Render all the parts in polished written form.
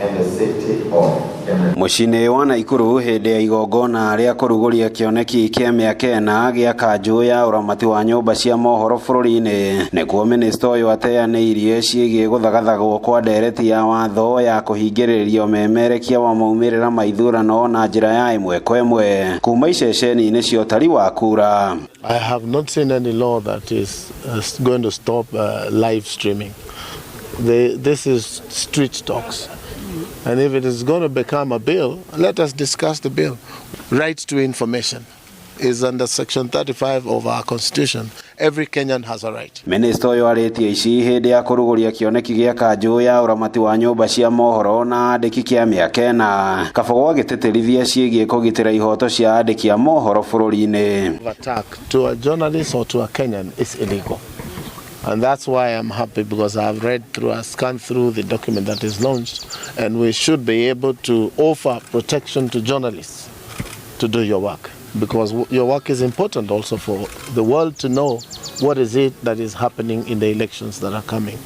And the safety of everyone. Mũciĩ-inĩ wa Naikuru hĩndĩ ya igongona rĩa kũrugũria kĩoneki kĩa mĩaka ĩna gĩa kanjũ ya ũramati wa nyũmba cia mohoro bũrũri-inĩ, nĩkuo mĩnĩsta ũyũ ateanĩirie ciĩgiĩ gũthagathagwo kwa ndereti ya watho ya kũhingĩrĩria ũmemerekia wa maumĩrĩra ma ithurano na njĩra ya ĩmwe kwa ĩmwe kuma iceceni-inĩ cia ũtari wa kura. I have not seen any law that is going to stop live streaming. This is street talks. And if it is going to become a bill, let us discuss the bill. Right to information is under Section 35 of our Constitution. Every Kenyan has a right. Minista ũyũ arĩtie ici hĩndĩ ya kũrugũria kĩoneki gĩa kanjũ ya ũramati wa nyũmba cia mohoro na andĩki kĩa mĩaka ĩna, Kabogo agĩtĩtĩrithia ciĩgiĩ kũgitĩra ihoto cia andĩki a mohoro bũrũri-inĩ. Attack to a journalist or to a Kenyan is illegal. And that's why I'm happy, because I've read through, I've scanned through the document that is launched, and we should be able to offer protection to journalists to do your work. Because your work is important also for the world to know what is it that is happening in the elections that are coming.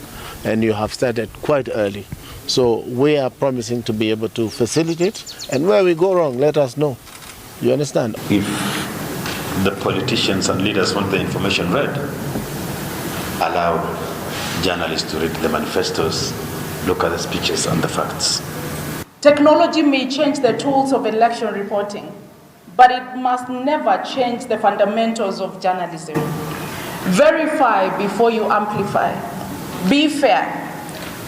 And you have started quite early. So we are promising to be able to facilitate, and where we go wrong, let us know. You understand? If the politicians and leaders want the information read, allow journalists to read the manifestos, look at the speeches and the facts. Technology may change the tools of election reporting, but it must never change the fundamentals of journalism. Verify before you amplify. Be fair.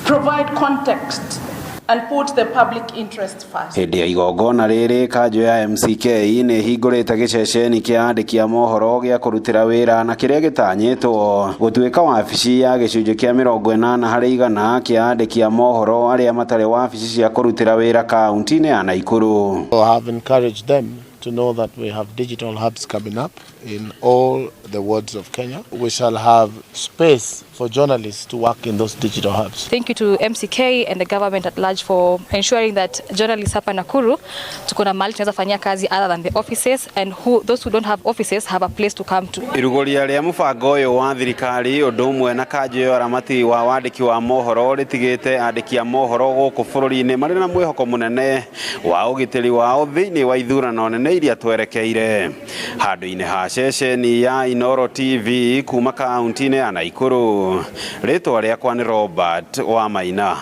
Provide context and put the public interest first. Hĩndĩ ya igongona rĩrĩ, kanjũ ya MCK nĩ ĩhingũrĩte gĩceceni kĩa andĩki a mohoro gĩa kũrutĩra wĩra na kĩrĩa gĩtanyĩtwo gũtuĩka wabici ya gĩcunjĩ kĩa 80% kĩa andĩki a mohoro arĩa matarĩ wabici cia kũrutĩra wĩra kaunti-inĩ ya Naikuru. I have encouraged them to know that we have digital hubs coming up in all the wards of Kenya. We shall have space for journalists to work in those digital hubs. Thank you to MCK and the government at large for ensuring that journalists hapa Nakuru tuko na mahali tunaweza fanyia kazi other than the offices, and those who don't have offices have a place to come to. Iruguria rĩa mũbango ũyũ wa thirikari ũndũ ũmwe na kanjũ ya ũramati wa wandĩki wa mohoro rĩtigĩte andĩki a mohoro gũkũ bũrũri-inĩ marĩ na mwĩhoko mũnene wa ũgitĩri wao thĩinĩ wa ithurano nene iria twerekeire. Handũ-inĩ ha ceceni ya Inooro TV kuma kaunti-inĩ ya Naikuru, rĩtwa rĩakwa nĩ Robert Wamaina.